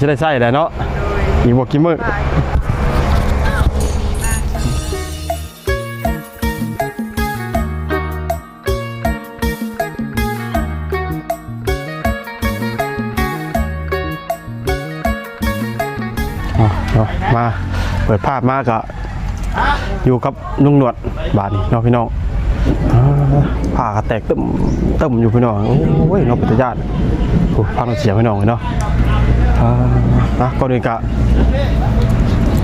ຊິໄດ້ໃຊ້ແລ້ວເນາະ ອີກບໍ່ກີ່ມື້. ເອົາ ເອົາ ມາເປີດພາບມາກໍຢູ່ກັບລຸງໜວດບາດນີ້ເນາະພີ່ນ້ອງ. ອ່າ ຜ້າກໍແຕກຕຶ້ມໆຢູ່ພີ່ນ້ອງ. ໂອ້ຍ ເນາະ ເປັນຕາຢ້ານ. ໂອ້ ຟັງສຽງພີ່ນ້ອງເນາະ. ອ່າ ນະ ກ່ອນອື່ນກະ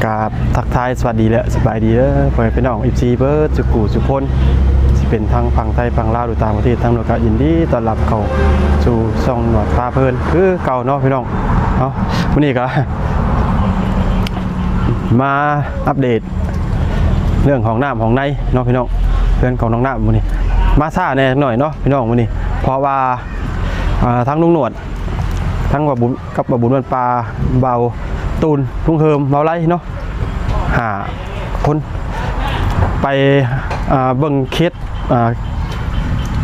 ກາບທັກທາຍສະຫວັດດີ ແລະ ສະບາຍດີເດີ ພໍ່ແມ່ພີ່ນ້ອງ ເອັຟຊີ ເບິດສູ່ຜູ້ສູ່ຄົນ ຊິເປັນທັງຝັ່ງໄທຝັ່ງລາວ ຫຼື ຕ່າງປະເທດ ທາງໜວດກະຍິນດີຕ້ອນຮັບເຂົ້າສູ່ຊ່ອງໜວດພາເພີນຄືເກົ່າເນາະພີ່ນ້ອງ. ເອົາ ມື້ນີ້ກະມາອັບເດດເລື່ອງຫ້ອງນ້ຳຫ້ອງໃນເນາະພີ່ນ້ອງ. ເຮືອນຂອງນ້ອງນ້ຳມື້ນີ້ມາຊ້າແດ່ໜ້ອຍເນາະພີ່ນ້ອງ ມື້ນີ້ ເພາະວ່າ ອ່າ ທາງລຸງໜວດ ທັງວ່າບຸນ ກັບວ່າບຸນບ້ານປ່າ ບ່າວຕູນ ລຸງເຮີມ ບ່າວໄລເນາະ ຫ້າຄົນ ໄປ ອ່າ ເບິ່ງເຂດ ອ່າ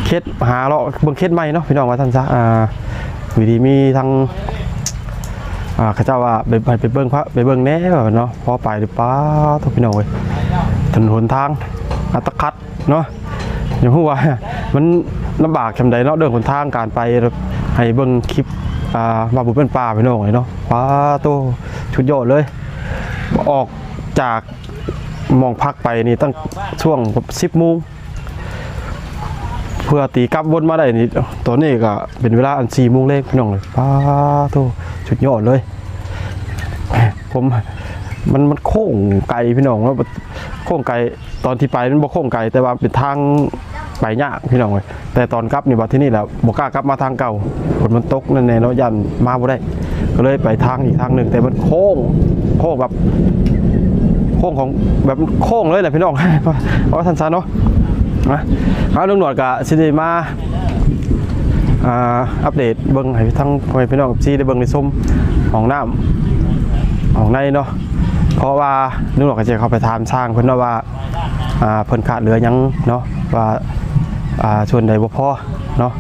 ເຂດຫາເລາະເບິ່ງເຂດໃໝ່ເນາະພີ່ນ້ອງ ວ່າຊັ້ນຊະ. ອ່າ ຢູ່ດີມີທາງ ອ່າ ເຂົາເຈົ້າວ່າໄປ ໄປ ໄປເບິ່ງພະ ໄປເບິ່ງແດ່ວ່າເນາະ. ພໍໄປ ປາໂທ້ ພີ່ນ້ອງເອີຍ ຖະໜົນຫົນທາງອັດຕະຂັດ ເນາະ. ຢາກຮູ້ວ່າມັນລຳບາກສ່ຳໃດເນາະ ເລື່ອງຫົນທາງການໄປ. ໃຫ້ເບິ່ງຄລິບ ອ່າ ວ່າບຸນເປັນປ່າພີ່ນ້ອງເອີຍເນາະ. ປາໂທ້ ສຸດຍອດເລີຍ. ອອກຈາກໝ່ອງພັກໄປນີ້ຕັ້ງຊ່ວງສິບໂມງ ເພື່ອຕີກັບວົນມາໄດ້ນີ້ ຕອນນີ້ກໍເປັນເວລາອັນສີ່ໂມງແລງພີ່ນ້ອງເອີຍ. ປາໂທ້ ສຸດຍອດເລີຍ. ຜົມ ມັນ ມັນໂຄ້ງໄກພີ່ນ້ອງເນາະ ໂຄ້ງໄກ. ຕອນທີ່ໄປມັນບໍ່ໂຄ້ງໄກ ແຕ່ວ່າເປັນທາງໄປຍາກພີ່ນ້ອງເອີຍ. ແຕ່ຕອນກັບນີ້ ບັດທີນີ້ແຫຼະ ບໍ່ກ້າກັບມາທາງເກົ່າ ຝົນມັນຕົກນັ້ນແນ່ເນາະ ຢ້ານມາບໍ່ໄດ້ ກໍເລີຍໄປທາງອີກທາງໜຶ່ງ. ແຕ່ມັນໂຄ້ງ ໂຄ້ງແບບ ໂຄ້ງຂອງ ແບບໂຄ້ງເລີຍແຫຼະພີ່ນ້ອງ ເວົ້າຊັ້ນຊະເນາະ. ນະ ເອົາ ລຸງໜວດກະຊິໄດ້ມາ ອ່າ ອັບເດດເບິ່ງໃຫ້ທັງພໍ່ແມ່ພີ່ນ້ອງ ເອັຟຊີ ໄດ້ເບິ່ງໄດ້ຊົມຫ້ອງນ້ຳຫ້ອງໃນເນາະ. ເພາະວ່າລຸງໜວດກໍຈະເຂົ້າໄປຖາມຊ່າງເພິ່ນເນາະວ່າ ອ່າ ເພິ່ນຂາດເຫຼືອຫຍັງເນາະ ວ່າ ອ່າ ສ່ວນໃດບໍ່ພໍເນາະ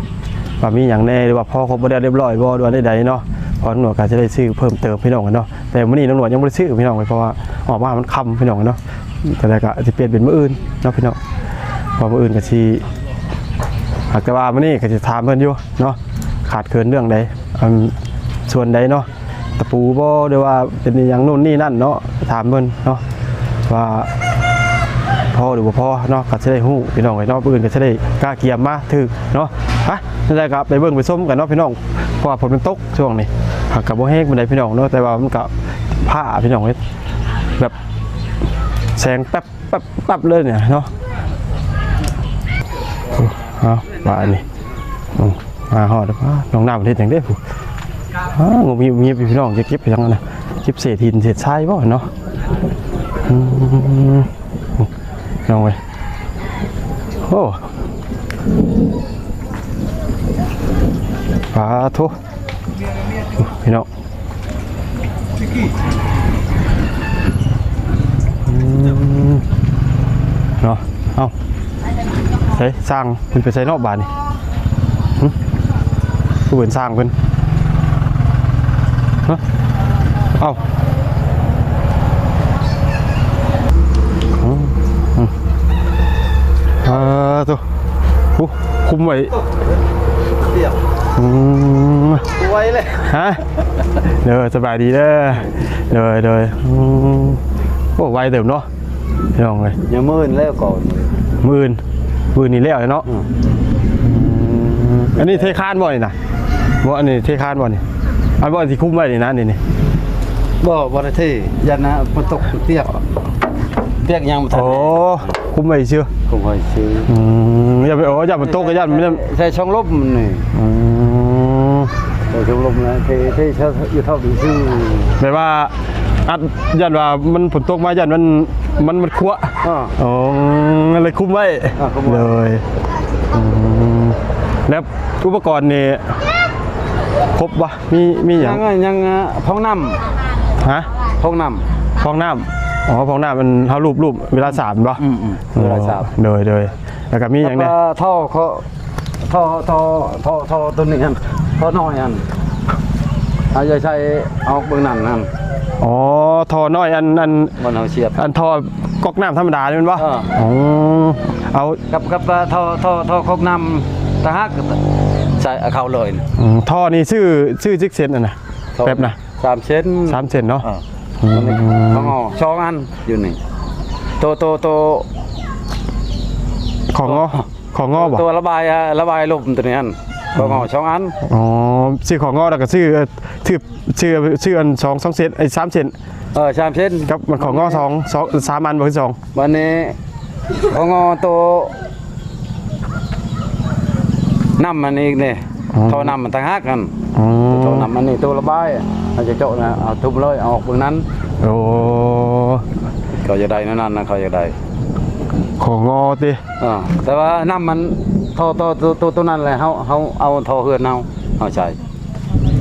ວ່າມີຫຍັງແດ່ ຫຼືວ່າພໍຄົບບໍ່ແລ້ວ ຮຽບຮ້ອຍບໍ່ ຫຼືວ່າໃດໆເນາະ. ເພາະລຸງໜວດກໍຈະໄດ້ຊື້ເພີ່ມເຕີມພີ່ນ້ອງເນາະ. ແຕ່ມື້ນີ້ລຸງໜວດຍັງບໍ່ໄດ້ຊື້ພີ່ນ້ອງ ເພາະວ່າອອກມາມັນຄ່ຳພີ່ນ້ອງເນາະ. ແຕ່ໃດກໍຊິປ່ຽນເປັນມື້ອື່ນເນາະພີ່ນ້ອງ ເພາະມື້ອື່ນກໍຊິ ຫາກແຕ່ວ່າມື້ນີ້ກໍຊິຖາມເພິ່ນຢູ່ເນາະ ຂາດເຂີນເລື່ອງໃດ ອັນ ສ່ວນໃດເນາະ ຕະປູບໍ່ ຫຼືວ່າເປັນອີ່ຫຍັງໂນ່ນນີ້ນັ້ນເນາະ ຖາມເພິ່ນເນາະ ວ່າພໍຫຼືບໍ່ພໍເນາະ ກໍຊິໄດ້ຮູ້ພີ່ນ້ອງເອີຍເນາະ. ມື້ອື່ນກໍຊິໄດ້ກະກຽມມາຖືກເນາະ. ໄປ ຈັ່ງໃດກໍໄປເບິ່ງໄປຊົມກັນເນາະພີ່ນ້ອງ ເພາະວ່າຝົນມັນຕົກຊ່ວງນີ້ ຫາກກໍບໍ່ແຮງປານໃດພີ່ນ້ອງເນາະ ແຕ່ວ່າມັນກໍຟ້າພີ່ນ້ອງເອີຍ ແບບແສງແປັບ ປັບໆເລີຍນີ້ເນາະ. ເອົາ ບາດນີ້ ອືມ ມາຮອດແລ້ວ ນ້ອງນ້ຳເຮັດຫຍັງເດ້ຜູ້ ອ້າ ງຸບງິບຢູ່ພີ່ນ້ອງ ຈະເກັບຫຍັງຫັ້ນນະ ເກັບເສດຫີນເສດຊາຍບໍ່ເນາະ. ອືມ ນ້ອງເອີຍ ໂອ້ ປາໂທ້ ພີ່ນ້ອງ ອືມ ເນາະ. ເອົ້າ ໃສຊ່າງເພິ່ນໄປໃສເນາະບາດນີ້ ຫຶ ຜູ້ເປັນຊ່າງເພິ່ນ ຮະ ເອົ້າ ອືມ ອືມ ເອີ ໂທ້ ຫູ ຄຸມໄວ້ ອືມ ໄວເລີຍ ຮະ ເດີ ສະບາຍດີເດີ ໂດຍ ໂດຍ ອືມ ໂອ້ ໄວເຕີບເນາະ ພີ່ນ້ອງເອີຍ ຍັງມື້ອື່ນແລ້ວກ່ອນ ມື້ອື່ນ ມື້ອື່ນນີ້ແລ້ວເນາະ ອືມ ອັນນີ້ເທຄານບໍ່ນີ້ນະ ບໍ່ ອັນນີ້ເທຄານບໍ່ນີ້ ອັນບໍ່ ອັນທີ່ຄຸມໄວ້ນີ້ນະ ນີ້ ນີ້ ບໍ່ ບໍ່ໄດ້ເທ ຢ້ານນະ ມັນຕົກ ປຽກ ປຽກຍັງບໍ່ທັນ ໂອ້ ຄຸມໄວ້ຊື່ ຄຸມໄວ້ຊື່ ອືມ ຢ່າໄປ ໂອ້ ຢ້ານມັນຕົກ ກໍຢ້ານມັນ ໃສ່ຊ່ອງລົມນີ້ ອືມ ໃສ່ຊ່ອງລົມນະ ເທ ເທ ຢູ່ເທົ່ານີ້ຊື່ ແບບວ່າ ອັດ ຢ້ານວ່າມັນຝົນຕົກມາ ຢ້ານມັນ ມັນ ມັນຂົວ ອໍ ອໍ ເລີຍຄຸມໄວ້ ເອີ ຄຸມໄວ້ ໂດຍ ອືມ ແລ້ວອຸປະກອນນີ້ຄົບບໍ່? ມີ ມີຫຍັງ? ຍັງ ຍັງ ອ່າ ພອງນ້ຳ ຮະ? ພອງນ້ຳ ພອງນ້ຳ ອໍ ພອງນ້ຳມັນ ເຮົາລູບ ລູບເວລາສາບແມ່ນບໍ່? ອືມ ອືມ ເວລາສາບ ໂດຍ ໂດຍ ແລ້ວກໍມີຫຍັງແດ່? ແລ້ວກໍທໍ່ ທໍ່ ທໍ່ ທໍ່ ທໍ່ໂຕນີ້ຫັ້ນ ທໍ່ນ້ອຍຫັ້ນ ເອົາໃສ່ອອກເບິ່ງນັ້ນຫັ້ນ. ອໍ ທໍ່ນ້ອຍ ອັນ ອັນ ບ່ອນເຮົາສຽບ ອັນທໍ່ກອກນ້ຳທຳມະດານີ້ແມ່ນບໍ່? ເອີ ອໍ ເອົາ ກັບ ກັບ ເອີ ທໍ່ ທໍ່ ທໍ່ກອກນ້ຳຕ່າງຫາກ ໃສ່ເຂົ້າເລີຍ. ອືມ ທໍ່ນີ້ຊື້ ຊື້ຈັກເຊັນຫັ້ນນະ? ແປັບນະ ສາມເຊັນ ສາມເຊັນເນາະ. ເອີ ອືມ ຂອງ ສອງອັນຢູ່ນີ້ ໂຕ ໂຕ ໂຕ ຂອງງໍ ຂອງງໍບໍ່? ຕົວລະບາຍ ອາ ລະບາຍລົມຕົວນີ້ຫັ້ນ ຂອງງໍສອງອັນ. ອໍ ຊື້ຂອງງໍ ແລ້ວກໍຊື້ ເອີ ຊື້ ຊື້ ຊື້ອັນສອງ ສອງເຊັນ ເອີຍ ສາມເຊັນ. ເອີ ສາມເຊັນ ກັບຂອງງໍສອງ ສອງ ສາມອັນບໍ່ ຄືສອງ? ບາດນີ້ຂອງງໍໂຕ ນ້ຳມັນອີກນີ້ ອໍ ທໍ່ນ້ຳມັນຕ່າງຫາກຫັ້ນ. ອໍ ທໍ່ນ້ຳມັນນີ້ ໂຕລະບາຍ ເຮົາຈະເຈາະນະ ເອົາທຸ່ມເລີຍ ເອົາອອກເບິ່ງນັ້ນ. ໂອ້ ເຂົາຢາກໄດ້ແນວນັ້ນນະ ເຂົາຢາກໄດ້ ຂອງງໍຕິ. ເອີ ແຕ່ວ່ານ້ຳມັນ ທໍ່ ທໍ່ ໂຕ ໂຕ ໂຕນັ້ນແຫຼະ ເຮົາ ເຮົາເອົາທໍ່ເຮືອນເຮົາ ເຮົາໃສ່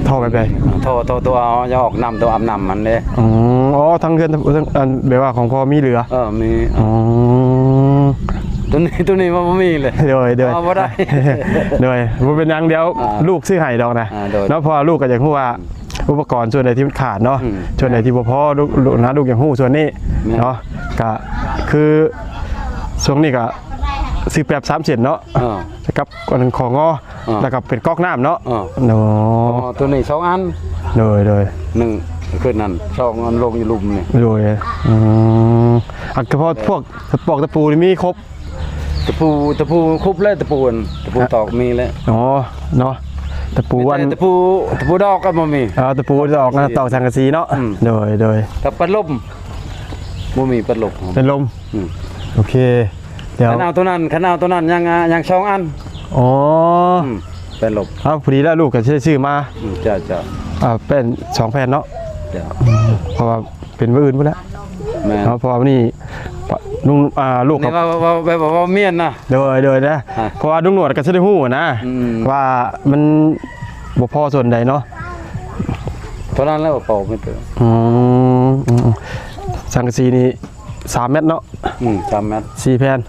ທໍ່ແບບໃດ? ທໍ່ ທໍ່ ໂຕເອົາ ຢາກອອກນ້ຳ ໂຕອາບນ້ຳມັນເດ້. ອືມ ອໍ ທັງເຮືອນ ທັງ ອັນ ແບບວ່າຂອງພໍ່ມີເຫຼືອ? ເອີ ມີ. ອໍ ໂຕນີ້ ໂຕນີ້ມັນບໍ່ມີເລີຍ. ໂດຍ ໂດຍ ເອົາບໍ່ໄດ້. ໂດຍ ບໍ່ເປັນຫຍັງ ດຽວ ອ່າ ລູກຊື້ໃຫ້ດອກນະ ອ່າ ໂດຍ ເນາະ ເພາະວ່າລູກກໍຢາກຮູ້ວ່າ ອືມ ອຸປະກອນສ່ວນໃດທີ່ມັນຂາດເນາະ ອືມ ສ່ວນໃດທີ່ບໍ່ພໍ ລູກ ລູກນະ ລູກຢາກຮູ້ສ່ວນນີ້ ແມ່ນ ເນາະ ກະຄືຊ່ວງນີ້ກະຊື້ແປັບສາມເຊັນເນາະ ເອີ ກັບອັນຂອງງໍ ເອີ ແລ້ວກໍເປັນກອກນ້ຳເນາະ ເອີ ໂອ້ ໂຕນີ້ສອງອັນ ໂດຍ ໂດຍ ໜຶ່ງຂຶ້ນນັ້ນ ສອງອັນລົງຢູ່ລຸ່ມນີ້ ໂດຍ ອືມ ອັນກະເພາະພວກ ຕະປອກຕະປູນີ້ມີຄົບ ຕະປູ ຕະປູຄົບແລ້ວ ຕະປູອັນ ຕະປູຕອກມີແລ້ວ ອໍ ເນາະ ຕະປູອັນ ແຕ່ຕະປູ ຕະປູດອກກໍບໍ່ມີ ອໍ ຕະປູດອກນະ ຕອກສັງກະສີເນາະ ອືມ ໂດຍ ໂດຍ ກັບພັດລົມ ບໍ່ມີພັດລົມ ພັດລົມ ອືມ ໂອເຄ ດຽວ ຄັນເອົາໂຕນັ້ນ ຄັນເອົາໂຕນັ້ນຍັງ ອ່າ ຍັງສອງອັນ ອໍ ອືມ ແປນລົບ ເອົາ ພໍດີແລ້ວ ລູກກໍຊິໄດ້ຊື້ມາ ອືມ ເຈົ້າ ເຈົ້າ ອ່າ ແປນສອງແຜ່ນເນາະ ເຈົ້າ ອືມ ເພາະວ່າເປັນມື້ອື່ນພຸ້ນແຫຼະ ແມ່ນ ເນາະ ເພາະວ່າມື້ນີ້ລຸງ ອ່າ ລູກ ນີ້ເວົ້າ ເວົ້າ ເວົ້າ ແບບວ່າເວົ້າມ້ຽນນະ ໂດຍ ໂດຍນະ ອ່າ ເພາະວ່າລຸງໜວດກໍຊິໄດ້ຮູ້ນະ ອືມ ວ່າມັນບໍ່ພໍສ່ວນໃດເນາະ ເທົ່ານັ້ນແຫຼະ ບໍ່ພໍແມ່ນເຕີ ອືມ ອືມ ສັງກະສີນີ້ ສາມແມັດເນາະ ອືມ ສາມແມັດ ສີ່ແຜ່ນ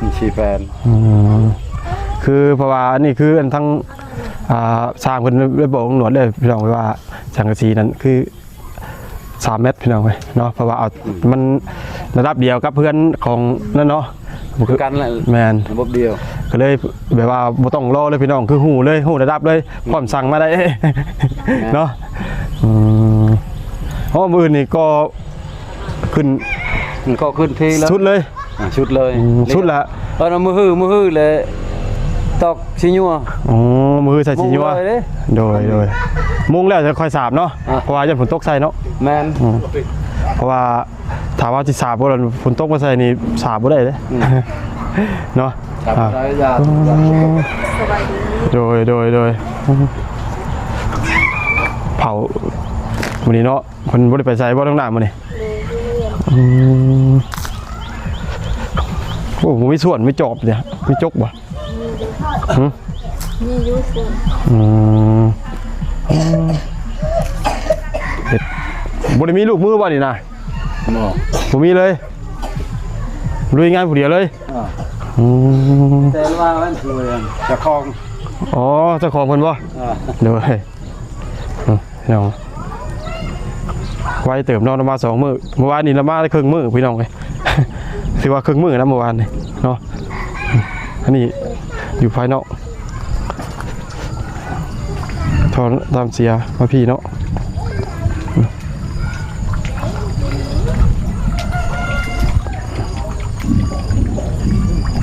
ອືມ ສີ່ແຜ່ນ ອືມ ຄືເພາະວ່າອັນນີ້ຄືອັນທັງ ອ່າ ຊ່າງເພິ່ນໄດ້ບອກລຸງໜວດເລີຍພີ່ນ້ອງ ວ່າສັງກະສີນັ້ນຄືສາມແມັດພີ່ນ້ອງເອີຍເນາະ ເພາະວ່າເອົາ ອືມ ມັນລະດັບດຽວກັບເຮືອນຂອງນັ້ນເນາະ ຄືກັນແຫຼະ ແມ່ນ ລະບົບດຽວ ກໍເລີຍແບບວ່າບໍ່ຕ້ອງລໍເລີຍພີ່ນ້ອງ ຄືຮູ້ເລີຍ ຮູ້ລະດັບເລີຍ ອືມ ພ້ອມສັ່ງມາໄດ້ ແມ່ນ ເນາະ ອືມ ເພາະວ່າມື້ອື່ນນີ້ກໍ ຂຶ້ນ ມັນກໍຂຶ້ນທີ່ເລີຍ ສຸດເລີຍ ອ່າ ສຸດເລີຍ ອືມ ສຸດລະ ເອີ ມື້ຮື ມື້ຮືແຫຼະ ຕອກຊິຍົວ ອໍ ມື້ຮືໃສ່ຊິຍົວ ໂດຍ ໂດຍ ມຸງແລ້ວຈະຄ່ອຍສາບເນາະ ອ່າ ເພາະວ່າຢ້ານຝົນຕົກໃສ່ເນາະ ແມ່ນ ອືມ ເພາະວ່າຖ້າວ່າຊິສາບບໍ່ ຝົນຕົກມາໃສ່ນີ້ສາບບໍ່ໄດ້ເດ້ ອືມ ເນາະ ອ່າ ໂດຍ ໂດຍ ໂດຍ ເຜົາມື້ນີ້ເນາະ ເພິ່ນບໍ່ໄດ້ໄປໃສບໍ່ ທາງໜ້າມື້ນີ້? ໂດຍ ຢູ່ໂຮງຮຽນ ອືມ ໂອ້ ບໍ່ມີສ່ວນ ມີຈອບເດ ມີຈົກບໍ່? ມີຢູ່ ຫຶ? ມີຢູ່ສ່ວນ ອືມ ເຮັດ ບໍ່ໄດ້ມີລູກມືບໍ່ນີ້ນະ? ບໍ່ ບໍ່ມີເລີຍ ລຸຍງານຜູ້ດຽວເລີຍ ອ່າ ອືມ ແຕ່ວ່າມັນຄືເຈົ້າຂອງ ອໍ ເຈົ້າຂອງເພິ່ນບໍ່? ອ່າ ໂດຍ ອືມ ພີ່ນ້ອງ ໄວເຕີບເນາະ ລາວມາສອງມື້ ເມື່ອວານນີ້ລາວມາໄດ້ເຄິ່ງມື້ພີ່ນ້ອງເອີຍ ຖືວ່າເຄິ່ງມື້ນະເມື່ອວານນີ້ເນາະ ອັນນີ້ຢູ່ພາຍນອກ ທ່ອນ້ຳເສຍມາພີ້ເນາະ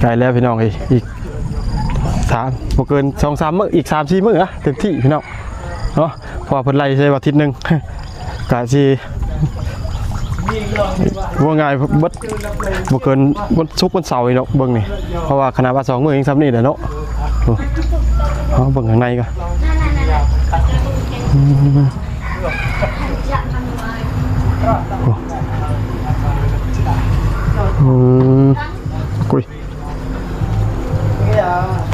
ໃກ້ແລ້ວພີ່ນ້ອງເອີຍ ອີກ ສາມ ບໍ່ເກີນສອງສາມມື້ ອີກສາມສີ່ມື້ນະ ເຕັມທີ່ພີ່ນ້ອງເນາະ ເພາະວ່າເພິ່ນໄລ່ໃສ່ວ່າທິດໜຶ່ງ ກະຊິ ວ່າງ່າຍເບິດ ບໍ່ເກີນວັນສຸກວັນເສົານີ້ດອກ ເບິ່ງນີ້ ເພາະວ່າຂະໜາດວ່າສອງມື້ຍັງສ່ຳນີ້ແຫຼະເນາະ ໂອ້ ເອົາເບິ່ງຂ້າງໃນກ່ອນ ອືມ ໂອ້ ອືມ ອຸ້ຍ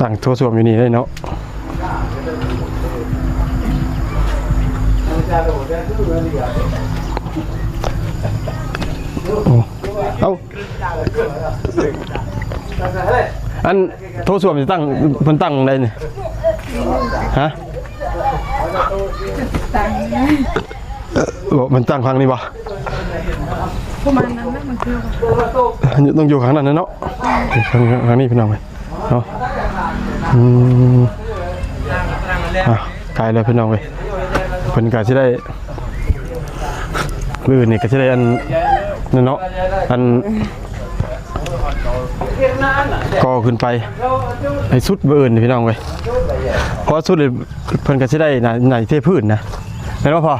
ຕັ້ງໂຖສ້ວມຢູ່ນີ້ເລີຍເນາະ ໂອ້ ເອົ້າ ອັນໂຖສ້ວມຊິຕັ້ງ ເພິ່ນຕັ້ງໃດນີ້ ຮະ? ຕັ້ງ ເອີ ມັນຕັ້ງທາງນີ້ບໍ່? ປະມານນັ້ນແຫຼະ ມັນຄື ຕ້ອງຢູ່ຂ້າງນັ້ນແຫຼະເນາະ ຂ້າງ ຂ້າງນີ້ພີ່ນ້ອງເອີຍເນາະ. ອືມ ອ່ະ ໄກແລ້ວພີ່ນ້ອງເອີຍ ເພິ່ນກໍຊິໄດ້ ມື້ອື່ນນີ້ກໍຊິໄດ້ອັນນັ້ນເນາະ ອັນ ກໍຂຶ້ນໄປໃຫ້ສຸດມື້ອື່ນພີ່ນ້ອງເອີຍ ເພາະສຸດເພິ່ນກໍຊິໄດ້ໜ້າ ໜ້າເທພື້ນນະ ແມ່ນບໍ່ພໍ່?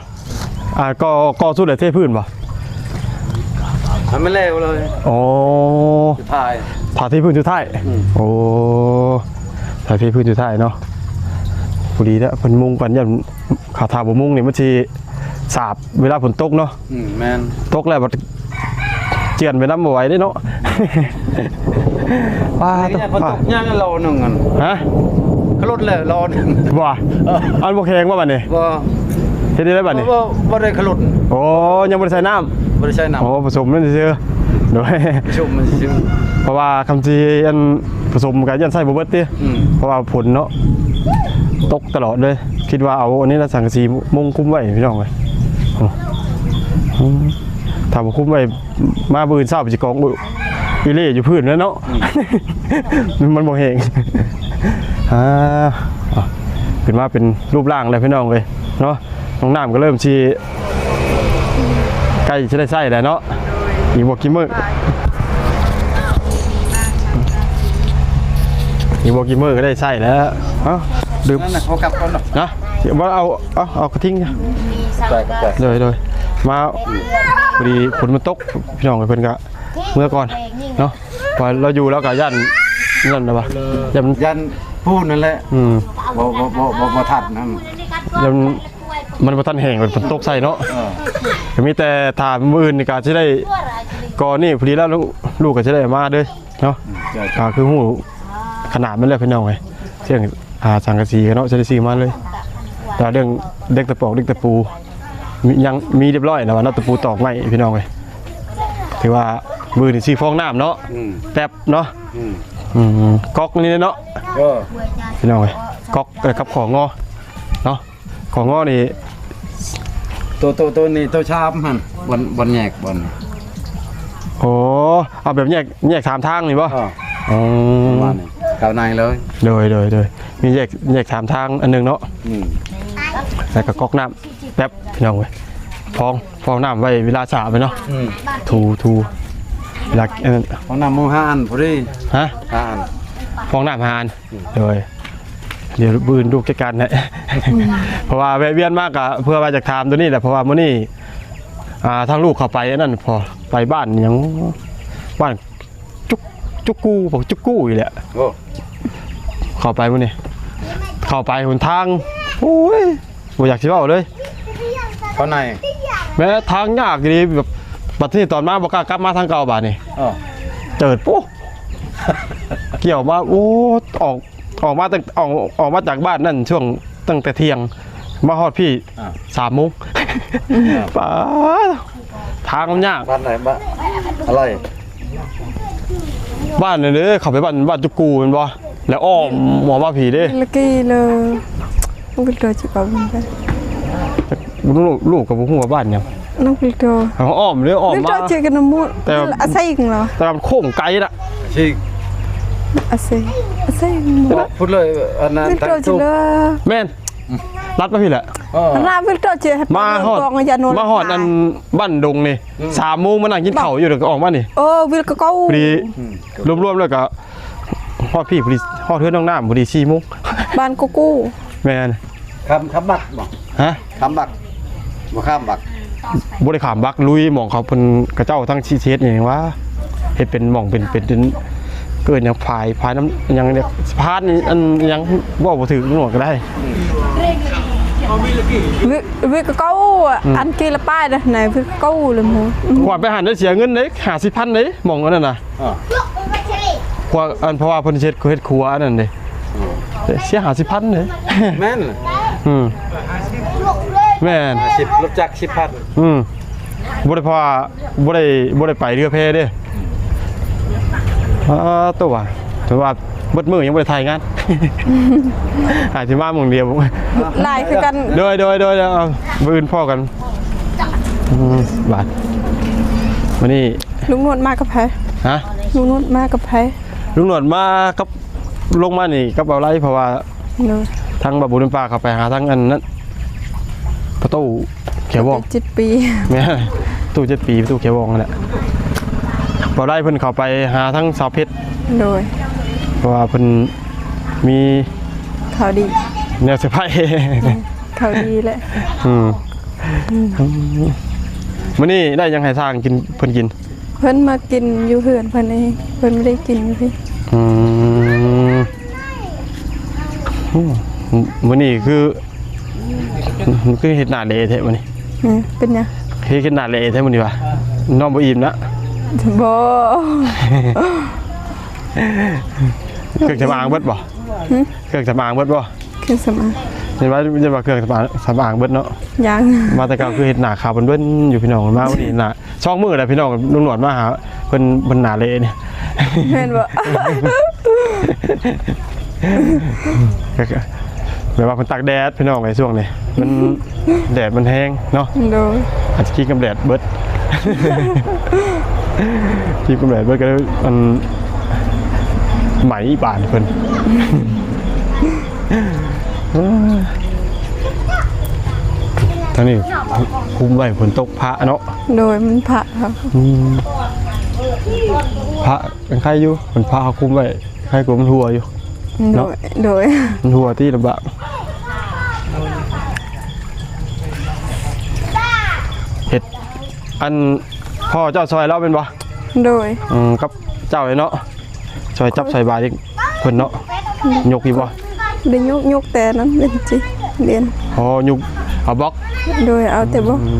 ອ່າ ກໍ ກໍສຸດແລ້ວເທພື້ນບໍ່? ໃຫ້ມັນແລ້ວເລີຍ. ອໍ ສຸດທ້າຍ ຖ້າເທພື້ນສຸດທ້າຍ. ອືມ ໂອ້ ຖ້າເທພື້ນສຸດທ້າຍເນາະ. ພໍດີແລ້ວເພິ່ນມຸງກ່ອນ ຢ້ານ ຖ້າ ຖ້າບໍ່ມຸງນີ້ມັນຊິສາບເວລາຝົນຕົກເນາະ. ອືມ ແມ່ນ ຕົກແລ້ວບັດເຈື່ອນໄປນຳບໍ່ໄຫວເດ້ເນາະ. ປາດ ນີ້ ໂທ້ ຝົນຕົກ ປາດ ຍ່າງລໍໜຶ່ງຫັ້ນ. ຮະ? ຂະຫຼຸດແລ້ວລໍໜຶ່ງ. ບໍ່? ເອີ ອັນບໍ່ແຂງບໍ່ບັດນີ້? ບໍ່. ເຮັດໄດ້ບັດນີ້? ບໍ່ ບໍ່ ບໍ່ໄດ້ຂະຫຼຸດ. ໂອ້ ຍັງບໍ່ໄດ້ໃສ່ນ້ຳ? ບໍ່ໄດ້ໃສ່ນ້ຳ. ໂອ້ ປະສົມມັນຊື່ໆ. ໂດຍ ປະສົມມັນຊື່ໆ. ເພາະວ່າຄຳຊິອັນປະສົມກໍຢ້ານໃສ່ບໍ່ເບິດຕິ? ອືມ ເພາະວ່າຝົນເນາະ ຕົກຕະຫຼອດເລີຍ. ຄິດວ່າເອົາອັນນີ້ລະ ສັງກະສີມຸງຄຸມໄວ້ພີ່ນ້ອງເອີຍ. ອືມ ຖ້າບໍ່ຄຸມໄວ້ ມາມື້ອື່ນເຊົ້າໄປຊິກອງອຸອີ່ເລ່ຢູ່ພື້ນແລ້ວເນາະ. ອືມ ມັນບໍ່ແຫ້ງ. ອ່າ ຂຶ້ນມາເປັນຮູບຮ່າງແລ້ວພີ່ນ້ອງເອີຍເນາະ. ຫ້ອງນ້ຳກໍເລີ່ມຊິໃກ້ຊິໄດ້ໃຊ້ແລ້ວເນາະ. ອີກບໍ່ກີ່ມື້ ອີກບໍ່ກີ່ມື້ກໍໄດ້ໃຊ້ແລ້ວ. ເອົ້າ ດື່ມ ນັ້ນນະ ເອົາກັບກ່ອນເນາະ ນະ. ບໍ່ ເອົາ ເອົາ ເອົາກະທິງ. ໂດຍ ໂດຍ ມາ ພໍດີຝົນມັນຕົກພີ່ນ້ອງເອີຍ ເພິ່ນກະເມືອກ່ອນເນາະ ວ່າລາວຢູ່ລາວກະຢ້ານນັ້ນນະວ່າ ຢ້ານ ຢ້ານປູນນັ້ນແຫຼະ. ອືມ ບໍ່ ບໍ່ ບໍ່ ບໍ່ ບໍ່ທັນນັ້ນ ຢ້ານມັນບໍ່ທັນແຫ້ງ ມັນຕົກໃສ່ເນາະ. ເອີ ກະມີແຕ່ຖ້າມື້ອື່ນນີ້ກະຊິໄດ້ ກໍນີ້ພໍດີແລ້ວ ລູກ ລູກກະຊິໄດ້ມາເດີ. ເນາະ ອືມ ກໍຄືຮູ້ຂະໜາດມັນແລ້ວພີ່ນ້ອງເອີຍ. ເລື່ອງ ອ່າ ສັງກະສີເນາະ ຊິໄດ້ຊື້ມາເລີຍ. ແຕ່ເລື່ອງເຫຼັກຕະປອກເຫຼັກຕະປູ ມີ ຍັງມີຮຽບຮ້ອຍແລ້ວວ່າເນາະ ຕະປູຕອກໄມ້ພີ່ນ້ອງເອີຍ. ຖືວ່າມື້ນີ້ຊື້ຟອງນ້ຳເນາະ. ອືມ ແຕັບເນາະ. ອືມ ອືມ ກອກນີ້ເນາະ. ເອີ ພີ່ນ້ອງເອີຍ ກອກ ເອີ ກັບຂອງງໍເນາະ. ຂອງງໍນີ້ ໂຕ ໂຕ ໂຕນີ້ໂຕຊາມຫັ້ນ ບ່ອນ ບ່ອນແຍກບ່ອນ. ໂອ້ ເອົາແບບແຍກ ແຍກສາມທາງນີ້ບໍ່? ເອີ ອໍ ປະມານນີ້ ເຂົ້າໃນເລີຍ. ໂດຍ ໂດຍ ໂດຍ ມີແຍກ ແຍກສາມທາງອັນໜຶ່ງເນາະ. ອືມ ແລ້ວກໍກອກນ້ຳແປັບ ພີ່ນ້ອງເອີຍ ຟອງ ຟອງນ້ຳໄວ້ເວລາສະໄວ້ເນາະ. ອືມ ຖູ ຖູ ເວລາ ເອີ ຟອງນ້ຳໝູ່ຫ້າອັນພໍດີ. ຮະ? ຫ້າອັນ ຟອງນ້ຳຫ້າອັນ. ໂດຍ ດຽວມື້ອື່ນລູກຈັດການໃຫ້ ເພາະວ່າແວະວຽນມາກະເພື່ອວ່າຢາກຖາມໂຕນີ້ແຫຼະ ເພາະວ່າມື້ນີ້ ອ່າ ທາງລູກເຂົາໄປອັນນັ້ນ ພໍໄປບ້ານຫຍັງ ບ້ານຈຸກ ຈຸກກູ່ ຈຸກກູ່ອີກແຫຼະ. ໂອ້ ເຂົ້າໄປມື້ນີ້ ເຂົ້າໄປຫົນທາງ ໂອ້ຍ ບໍ່ຢາກຊິເວົ້າເລີຍ ເຂົ້າໃນ ແມ່ທາງຍາກອີ່ຫຼີ ແບບ ບັດນີ້ຕອນມາບໍ່ກ້າກັບມາທາງເກົ່າບາດນີ້. ເອີ ເຈີດ ໂອ້ ກ່ຽວມາ ໂອ້ ອອກ ອອກມາຕັ້ງ ອອກ ອອກມາຈາກບ້ານນັ້ນຊ່ວງຕັ້ງແຕ່ທ່ຽງ ມາຮອດພີ້ ອ່າ ສາມໂມງ. ອ່າ ປາດ ທາງມັນຍາກ. ບ້ານໃດ? ບ້ານອາໄລ? ບ້ານນັ້ນເດ້ ເຂົ້າໄປບ້ານ ບ້ານຈຸກກູ່ແມ່ນບໍ່? ແລ້ວອ້ອມ ອ້ອມມາພີ້ເດ້. ລະກີເລີ ບໍ່ຮູ້ຈັກບ້ານ ລູກ ລູກກໍບໍ່ຮູ້ວ່າບ້ານຫຍັງ. ນຳ ວິລໂຕ ອ້ອມເດ້ ອ້ອມມາ ວິລໂຕ ເຈກັນນຳໝູ່ ແຕ່ ອາເຊງເນາະ ແຕ່ວ່າມັນໂຄ້ງໄກນະ. ອາເຊງ ອາເຊງ ອາເຊງ ພຸດເລີຍ ອັນນັ້ນ ວິລໂຕ ທາງ ເຈເລີ ແມ່ນ ລັດມາພີ້ແຫຼະ. ເອີ ນຳ ວິລໂຕ ເຈ ມາຮອດ ມາຮອດອັນບ້ານດົງນີ້ ອືມ ສາມໂມງມານັ່ງກິນເຂົ້າຢູ່ ແລ້ວກໍອອກມານີ້. ເອີ ວິລໂຕ ພໍດີ ອືມ ລວມໆແລ້ວກໍ ຮອດພີ້ພໍດີ ຮອດເຮືອນນ້ອງນ້ຳພໍດີສີ່ໂມງ. ບ້ານກູກູ ແມ່ນ ຂ້າມ ຂ້າມບັກບໍ່? ຮະ? ຂ້າມບັກ ບໍ່ຂ້າມບັກ ບໍ່ໄດ້ຂ້າມບັກ ລຸຍໝ່ອງເຂົາເພິ່ນ ເຂົາເຈົ້າທັງຊິເຮັດຫຍັງຫວາ ເຮັດເປັນໝ່ອງເປັນ ເປັນ ເປັນ ເອີ້ນຫຍັງ ຝາຍ ຝາຍນ້ຳຫຍັງ ສະພານອັນຫຍັງ ເວົ້າບໍ່ຖືກໜວດກໍໄດ້. ວິ ວິກະເກົ້າ ອືມ ອັນກີລະປາຍນະ ໃນວິກະເກົ້າເລີຍໝູ່ ກວາດໄປຫັ້ນໄດ້ເສຍເງິນເດ້ ຫ້າສິບພັນເດ້ ໝ່ອງອັນນັ້ນນະ. ອ່າ ຄລັວ ອັນ ເພາະວ່າເພິ່ນເຮັດ ເຮັດຄົວອັນນັ້ນເດ້. ເສຍຫ້າສິບພັນເດ້. ແມ່ນ ອືມ ແມ່ນ ຫ້າສິບ ລົດຈັກສິບພັນ. ອືມ ບໍ່ໄດ້ ເພາະວ່າບໍ່ໄດ້ ບໍ່ໄດ້ໄປເຮືອແພເດ້. ອ່າ ໂຕວ່າ ແຕ່ວ່າ ໝົດມື້ຍັງບໍ່ໄດ້ຖ່າຍງານ ອາດຊິມາມື້ດຽວ ຫຼາຍຄືກັນ ໂດຍ ໂດຍ ໂດຍ ເອົາ ມື້ອື່ນພໍ້ກັນ ອືມ ບາດ ມື້ນີ້ ລຸງໜວດມາກັບໃຜ? ຮະ? ລຸງໜວດມາກັບໃຜ? ລຸງໜວດມາກັບ ລົງມານີ້ກັບເບົາໄລ ເພາະວ່າ ໂດຍ ທາງບ່າວບຸນປ່າເຂົ້າໄປຫາທາງອັນນັ້ນ ປະຕູ ແຂວວອງ ເຈັດປີ ແມ່ນ ປະຕູເຈັດປີ ປະຕູແຂວວອງຫັ້ນແຫຼະ ບໍ່ໄດ້ ເພິ່ນເຂົ້າໄປຫາທາງສາວເພັດ ໂດຍ ເພາະວ່າເພິ່ນມີຂ່າວດີ ແນວເຊີໄພຣສ໌ ອືມ ຂ່າວດີແຫຼະ ອືມ ອືມ ມື້ນີ້ໄດ້ຫຍັງໃຫ້ຊ່າງກິນ ເພິ່ນກິນ? ເພິ່ນມາກິນຢູ່ເຮືອນເພິ່ນເອງ ເພິ່ນບໍ່ໄດ້ກິນຢູ່ພີ້ ອືມ ມື້ນີ້ຄື ຄືເຮັດໜ້າເລະແທ້ມື້ນີ້ ອືມ ເປັນຫຍັງ ເຮັດໜ້າເລະແທ້ມື້ນີ້ຫວາ ນອນບໍ່ອີ່ມນະ ບໍ່ ເຄື່ອງສຳອາງເບິດບໍ່? ຫື? ເຄື່ອງສຳອາງເບິດບໍ່? ເຄື່ອງສຳອາງ ເຫັນວ່າ ເຫັນວ່າເຄື່ອງສຳອາງ ສຳອາງເບິດເນາະ ຍັງ ມາແຕ່ເກົ່າຄືເຮັດໜ້າຂາວເບື່ອນໆຢູ່ ພີ່ນ້ອງ ມາມື້ນີ້ໜ້າ ສອງມື້ແລ້ວພີ່ນ້ອງ ລຸງໜວດມາຫາເພິ່ນ ເພິ່ນໜ້າເລະນີ້ ແມ່ນບໍ່? ແບບວ່າເພິ່ນຕາກແດດພີ່ນ້ອງເອີຍ ຊ່ວງນີ້ມັນ ແດດມັນແຮງເນາະ ໂດຍ ອາດຈະກິນກັບແດດເບິດ ກິນກັບແດດເບິດກໍເລີຍ ອັນ ໄໝບາດເພິ່ນ ທາງນີ້ຄຸມໄວ້ ຝົນຕົກ ພະເນາະ ໂດຍ ມັນພະ ອືມ ພະຍັງໄຄຢູ່ ເພິ່ນພະເຂົາຄຸມໄວ້ ໄຄກວ່າມັນຮົ່ວຢູ່ ໂດຍ ເນາະ ໂດຍ ມັນຮົ່ວຕິລຳບາກ ເຮັດ ອັນ ພໍ່ເຈົ້າຊ່ອຍລາວແມ່ນບໍ່? ໂດຍ ອືມ ກັບເຈົ້າເນາະ ຊ່ອຍຈັບຊ່ອຍບາຍເພິ່ນເນາະ ຍົກຢູ່ບໍ່? ໄດ້ຍົກ ຍົກແຕ່ນັ້ນເປັນຈິລຽນ ອໍ ຍົກເອົາບລັອກ ໂດຍ ເອົາແຕ່ບລັອກ ອື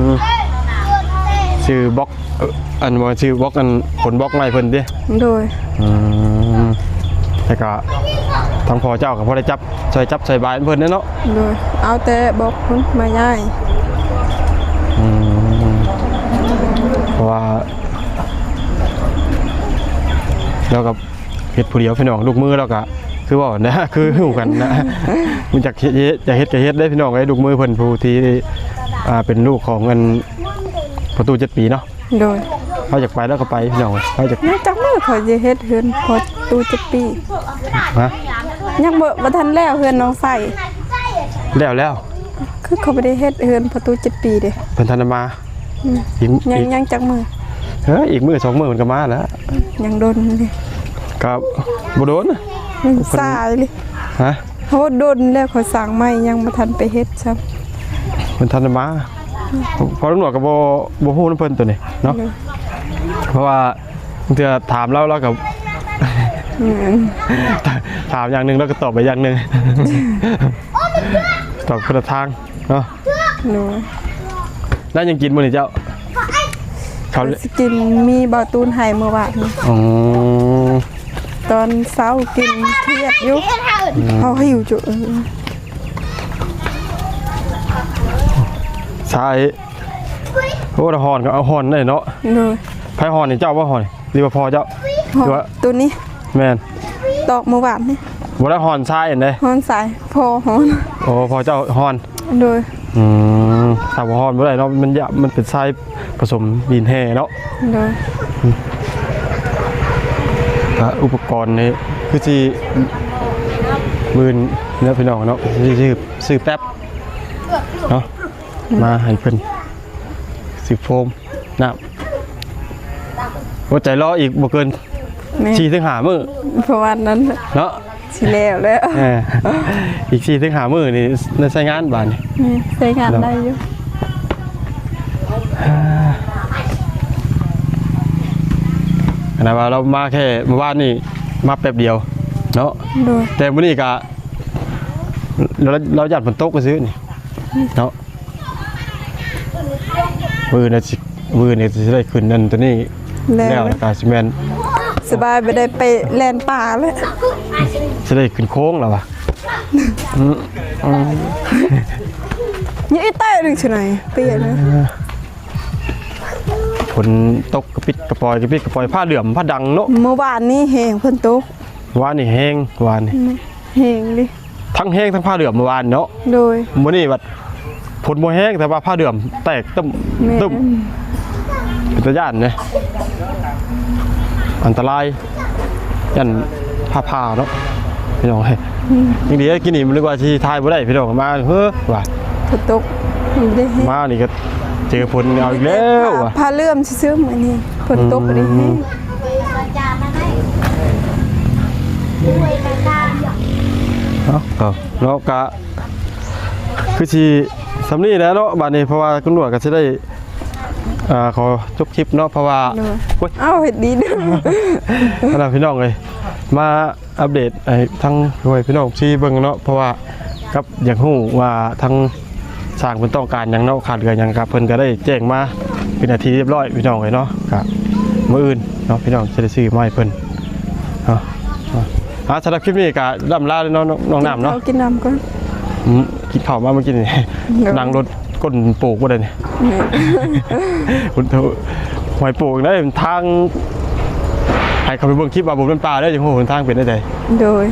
ມ ຊື້ບລັອກ ເອີ ອັນວ່າຊື້ບລັອກ ອັນ ຂົນບລັອກມາໃຫ້ເພິ່ນຕິ? ໂດຍ ອືມ ແລ້ວກໍທາງພໍ່ເຈົ້າກໍພໍໄດ້ຈັບ ຊ່ອຍຈັບຊ່ອຍບາຍເພິ່ນແດ່ເນາະ ໂດຍ ເອົາແຕ່ບລັອກພຸ້ນມາຍ້າຍ ອືມ ເພາະວ່າ ແລ້ວກໍ ເຮັດຜູ້ດຽວພີ່ນ້ອງ ລູກມືລາວກະຄືເວົ້ານະ ຄືຮູ້ກັນນະ ມັນຢາກເຮັດ ຢາກເຮັດກະເຮັດເດ້ພີ່ນ້ອງເອີຍ ລູກມືເພິ່ນຜູ້ທີ່ ອ່າ ເປັນລູກຂອງອັນ ປະຕູເຈັດປີເນາະ ໂດຍ ເຮົາຢາກໄປລາວກໍໄປພີ່ນ້ອງເອີຍ ເຮົາຢາກ ຍັງຈັກມື້ເຂົາຊິເຮັດເຮືອນປະຕູເຈັດປີ ຮະ ຍັງບໍ່ ບໍ່ທັນແລ້ວເຮືອນນ້ອງໃສ່ ແລ້ວແລ້ວ ຄືເຂົາບໍ່ໄດ້ເຮັດເຮືອນປະຕູເຈັດປີເດ້ ເພິ່ນທັນໄດ້ມາ ອືມ ອີກ ຍັງ ອີກ ຍັງຈັກມື້? ເອີ ອີກມື້ສອງມື້ເພິ່ນກໍມາແລ້ວ ຍັງດົນເດ ກໍບໍ່ດົນ ມັນສາຍເລີຍ ຮະ ໂຫ ດົນແລ້ວເຂົາສ້າງໃໝ່ ຍັງບໍ່ທັນໄປເຮັດຊ້ຳ ເພິ່ນທັນໄດ້ມາ ພໍຕຳຫຼວດກໍບໍ່ ບໍ່ຮູ້ນຳເພິ່ນໂຕນີ້ເນາະ ໂດຍ ເພາະວ່າ ບາງເທື່ອຖາມລາວ ລາວກໍ ແມ່ນ ຖາມຢ່າງໜຶ່ງ ລາວກໍຕອບໄປຢ່າງໜຶ່ງ ຕອບຄົນລະທາງເນາະ ໂດຍ ໄດ້ຫຍັງກິນມື້ນີ້ເຈົ້າ? ເຂົາ ເຂົາຊິກິນ ມີບ່າວຕູນໃຫ້ມື້ວານນີ້ ອໍ ຕອນເຊົ້າກິນຄຽດຢູ່ ອືມ ເຮົາຫິວຈຸ ເອີ ສາຍ ໂອ້ ຮ້ອນກໍເອົາຮ້ອນໄດ້ເນາະ ໂດຍ ໃຜຮ້ອນນີ້ ເຈົ້າບໍ່ຮ້ອນ ຫຼືວ່າພໍ່ເຈົ້າ ຮ້ອນ ຫຼືວ່າ ໂຕນີ້ ແມ່ນ ຕອກມື້ວານນີ້ ບໍ່ໄດ້ຮ້ອນຊາຍອັນໃດ ຮ້ອນຊາຍ ພໍ່ຮ້ອນ ໂອ້ ພໍ່ເຈົ້າຮ້ອນ ໂດຍ ອືມ ຖ້າບໍ່ຮ້ອນບໍ່ໄດ້ເນາະ ມັນຢາກ ມັນເປັນຊາຍປະສົມດິນແຮ່ເນາະ ໂດຍ ອືມ ກະອຸປະກອນນີ້ຄືຊິ ໝື່ນເນາະ ພີ່ນ້ອງເນາະ ຊິຊື້ ຊື້ແປັບເນາະ ມາໃຫ້ເພິ່ນ ຊື້ໂຟມ ນ້ຳ ອົດໃຈລໍອີກບໍ່ເກີນ ແມ່ນ ສີ່ເຖິງຫ້າມື້ ປະມານນັ້ນເນາະ ຊິແລ້ວແລ້ວ ເອີ ອີກສີ່ເຖິງຫ້າມື້ນີ້ໄດ້ໃຊ້ງານບາດນີ້ ແມ່ນ ໃຊ້ງານໄດ້ຢູ່ ເນາະ ອັນນັ້ນວ່າລາວມາແຄ່ມື້ວານນີ້ ມາແປັບດຽວເນາະ ໂດຍ ແຕ່ມື້ນີ້ກະ ລາວ ລາວຢ້ານຝົນຕົກຊື່ໆນີ້ເນາະ ມື້ອື່ນຊິ ມື້ອື່ນຊິໄດ້ຂຶ້ນອັນໂຕນີ້ແລ້ວ ແລ້ວ ແລ້ວກໍຊິແມ່ນ ສະບາຍ ບໍ່ໄດ້ໄປແລ່ນປ່າແລ້ວ ຊິໄດ້ຂຶ້ນໂຄ້ງແລ້ວວະ ອືມ ອືມ ນີ້ອີແຕະໜຶ່ງຊິໄດ້ປຽກນະ ເອີ ຝົນຕົກກະປິດກະປອຍ ກະປິດກະປອຍ ຟ້າເຫຼື້ອມຟ້າດັງເນາະ ມື້ວານນີ້ແຮງຝົນຕົກ ວານນີ້ແຮງ ວານນີ້ ແຮງເດ້ ທັງແຮງທັງຟ້າເຫຼື້ອມເມື່ອວານເນາະ. ໂດຍ ມື້ນີ້ບັດຝົນບໍ່ແຮງ ແຕ່ວ່າຟ້າເຫຼື້ອມແຕກຕຶ້ມ ແມ່ນ ຕຶ້ມ ເປັນຕາຢ້ານເດ້ ອັນຕະລາຍ ຢ້ານຟ້າຜ່າເນາະ ພີ່ນ້ອງເອີຍ. ອືມ ຍັງດີ ກິນນີ້ມັນນຶກວ່າຊິຖ່າຍບໍ່ໄດ້ ພີ່ນ້ອງ ມາ ເຮີ້ ວ່າ ຝົນຕົກ ບໍ່ໄດ້ເຮັດ ມານີ້ກໍເຈີຝົນເອົາອີກແລ້ວ ມີແຕ່ຟ້າ ວ່າ ຟ້າເຫຼື້ອມຊື່ໆ ມື້ນີ້ ຝົນຕົກບໍ່ໄດ້ເຮັດ. ອືມ ເນາະ ກໍ ເນາະ ກະຄືຊິສ່ຳນີ້ແຫຼະເນາະ ບາດນີ້ ເພາະວ່າຄຸນໜວດກໍຊິໄດ້ ອ່າ ຂໍຈົບຄລິບເນາະ ເພາະວ່າ ໂດຍ ໂອ້ຍ ເອົ້າ ເຮັດດີເດີ ອັນນັ້ນ ພີ່ນ້ອງເອີຍ ມາອັບເດດໃຫ້ທາງພໍ່ແມ່ພີ່ນ້ອງທີ່ເບິ່ງເນາະ ເພາະວ່າກັບຢາກຮູ້ວ່າທາງ ຊ່າງເພິ່ນຕ້ອງການຫຍັງເນາະ ຂາດເຫຼືອຫຍັງ ກະເພິ່ນກະໄດ້ແຈ້ງມາເປັນທີ່ຮຽບຮ້ອຍ ພີ່ນ້ອງເອີຍເນາະ. ກະມື້ອື່ນເນາະ ພີ່ນ້ອງຈະໄດ້ຊື້ມາໃຫ້ເພິ່ນເນາະ. ອ່າ ສຳລັບຄລິບນີ້ກະລ່ຳລາເນາະ ນ້ອງນ້ຳເນາະ ກິນເຂົ້າກິນນ້ຳກ່ອນ. ອືມ ກິນເຂົ້າມາມື້ກີ້ນີ້ ໂດຍ ນັ່ງລົດກົ້ນໂປກບໍ່ໄດ້ນີ້ ແມ່ນ ຫ້ວຍໂປກໄດ້ ທາງ ໃຫ້ເຂົ້າໄປເບິ່ງຄລິບວ່າບົມນ້ຳປາເດີ້ ຈັ່ງຮູ້ຫົນທາງເປັນແນວໃດ. ໂດຍ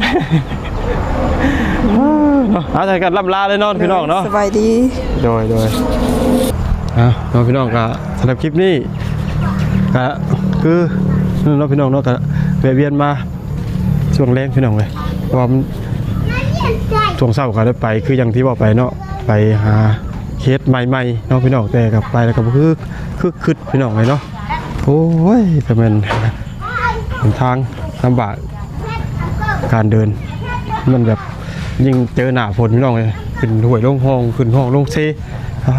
ເນາະ ອ່າ ໃສ່ກັນລ່ຳລາເລີຍເນາະ ໂດຍ ພີ່ນ້ອງເນາະ ສະບາຍດີ. ໂດຍ ໂດຍ ອ່າ ເນາະ ພີ່ນ້ອງ ກະສຳລັບຄລິບນີ້ກະຄືນັ້ນເນາະ ພີ່ນ້ອງເນາະ ກະແວະວຽນມາຊ່ວງແລງ ພີ່ນ້ອງເອີຍ ເພາະວ່າມັນ ຊ່ວງເຊົ້າກະໄດ້ໄປ ຄືຢ່າງທີ່ເວົ້າໄປເນາະ ໄປຫາເຮັດໃໝ່ໆ ເນາະ ພີ່ນ້ອງ ແຕ່ກັບໄປແລ້ວກະບໍ່ຄື ຄືຄຶດ ພີ່ນ້ອງເອີຍເນາະ. ໂອ້ຍ ກະແມ່ນຫົນທາງລຳບາກ ການເດີນ ມັນແບບ ຍິ່ງເຈີໜ້າຝົນ ພີ່ນ້ອງເອີຍ ຂຶ້ນຫ້ວຍລົງຮ່ອງ ຂຶ້ນຮ່ອງລົງເຊ. ອ່າ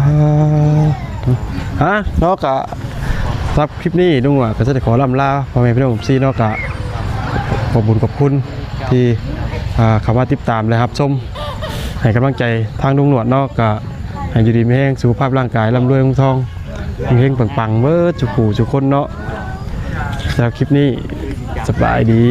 ຮະ ເນາະ ກະສຳລັບຄລິບນີ້ ລຸງໜວດກະຈະໄດ້ຂໍລ່ຳລາພໍ່ແມ່ພີ່ນ້ອງເອັຟຊີເນາະ ກະຂອບບຸນຂອບຄຸນທີ່ ອ່າ ເຂົ້າມາຕິດຕາມ ແລະ ຮັບຊົມ ໃຫ້ກຳລັງໃຈທາງລຸງໜວດເນາະ ກະໃຫ້ຢູ່ດີມີແຮງ ສຸຂະພາບຮ່າງກາຍ ລ່ຳລວຍເງິນທອງ ເຮັງໆ ປັງໆ ເບິດທຸກຜູ້ທຸກຄົນເນາະ. ສຳລັບຄລິບນີ້ ສະບາຍດີ.